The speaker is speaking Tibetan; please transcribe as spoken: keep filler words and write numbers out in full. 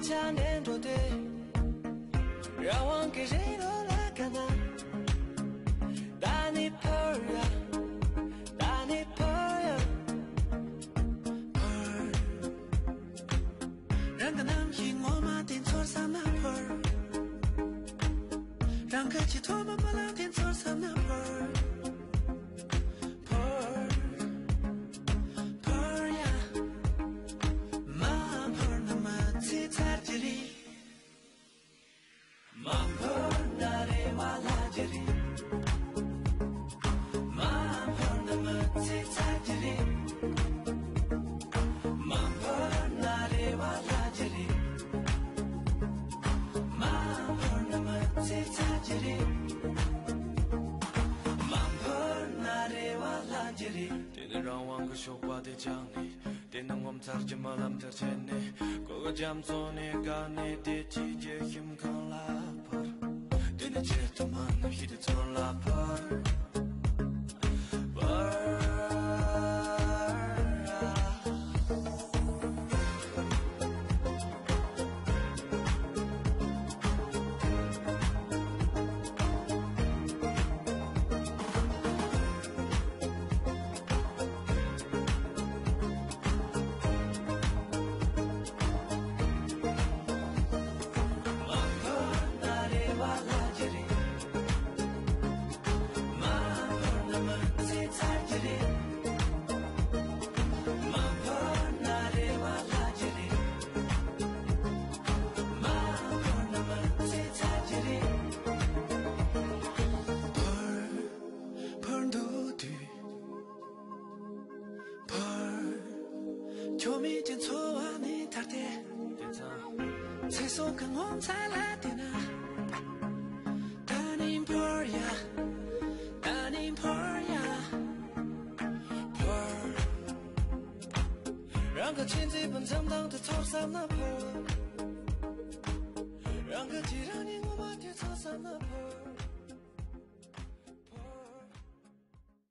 ཆ་ནས་འགྲོ་དུས། རང་དབང་གི་རི་ལོ་ལ་ག་ན། ད་ནི་ཕར་ཡ། ད་ནི་ཕར་ཡ། ཕར། རང་གི་རྣམ་ཤེས་ངོ་མ་དེ་ཚོར་བསམ་ན་ཕར། རང་གི་ཆེས་ཐོག་མ་མ་ལགས་དེ་ཚོར་བསམ་ན་ཕར། ཕར། ཕར་ཡ། མ་ཕར་ན་མི་ཚེ་ཚར་གྱི་རེད། མ་ཕར་ན་རེ་བ་ལྷག་གི་རེད། མ་ཕར་ན་མི་ཚེ་ཚར་གྱི་རེད། མ་ཕར་ན་རེ་བ་ལྷག་གི་རེད། མ་ཕར་ན་མི་ཚེ་ཚར་གྱི་རེད། མ་ཕར་ན་རེ་བ་ལྷག་གི་རེད། དེ་ནི་རང་དབང་གི་ཞོགས་པ་དེ་བཅངས་ནས། དེ་ནི་ངོ་མཚར་གྱི་རྨི་ལམ་དེར་ཆས་ནས། གོ་གི་རྒྱ་མཚོ་ནས་དགའ་ནས་བདེ་སྐྱིད་ཀྱི་ཞིང་ཁམས་ལ་ཕར། དེ་ནི་ཆེད་དུ་མ་ནུབ་ཤིག་དེ་ཚོར་ལ་ཕར། ཕར། ཕར་འདུག་དུས། ཕར། ཁྱོད་མེད་ཀྱི་འཚོ་བ་ནི་ཐར་ཏེ། དེ་ཚང་། ཚེ་སྲོག་གི་ངོ་མཚར་ལ་བལྟས་ན། ད་ནི་ཕར་ཡ། ད་ནི་ཕར་ཡ། ཕར། རང་གི་ཆེས་མཛེས་པའི་འཛུམ་མདངས་དེ་ཚོར་བསམ་ན་ཕར། རང་གི་ཆེས་རང་ཉིད་ངོ་མ་དེ་ཚོར་བསམ་ན་ཕར།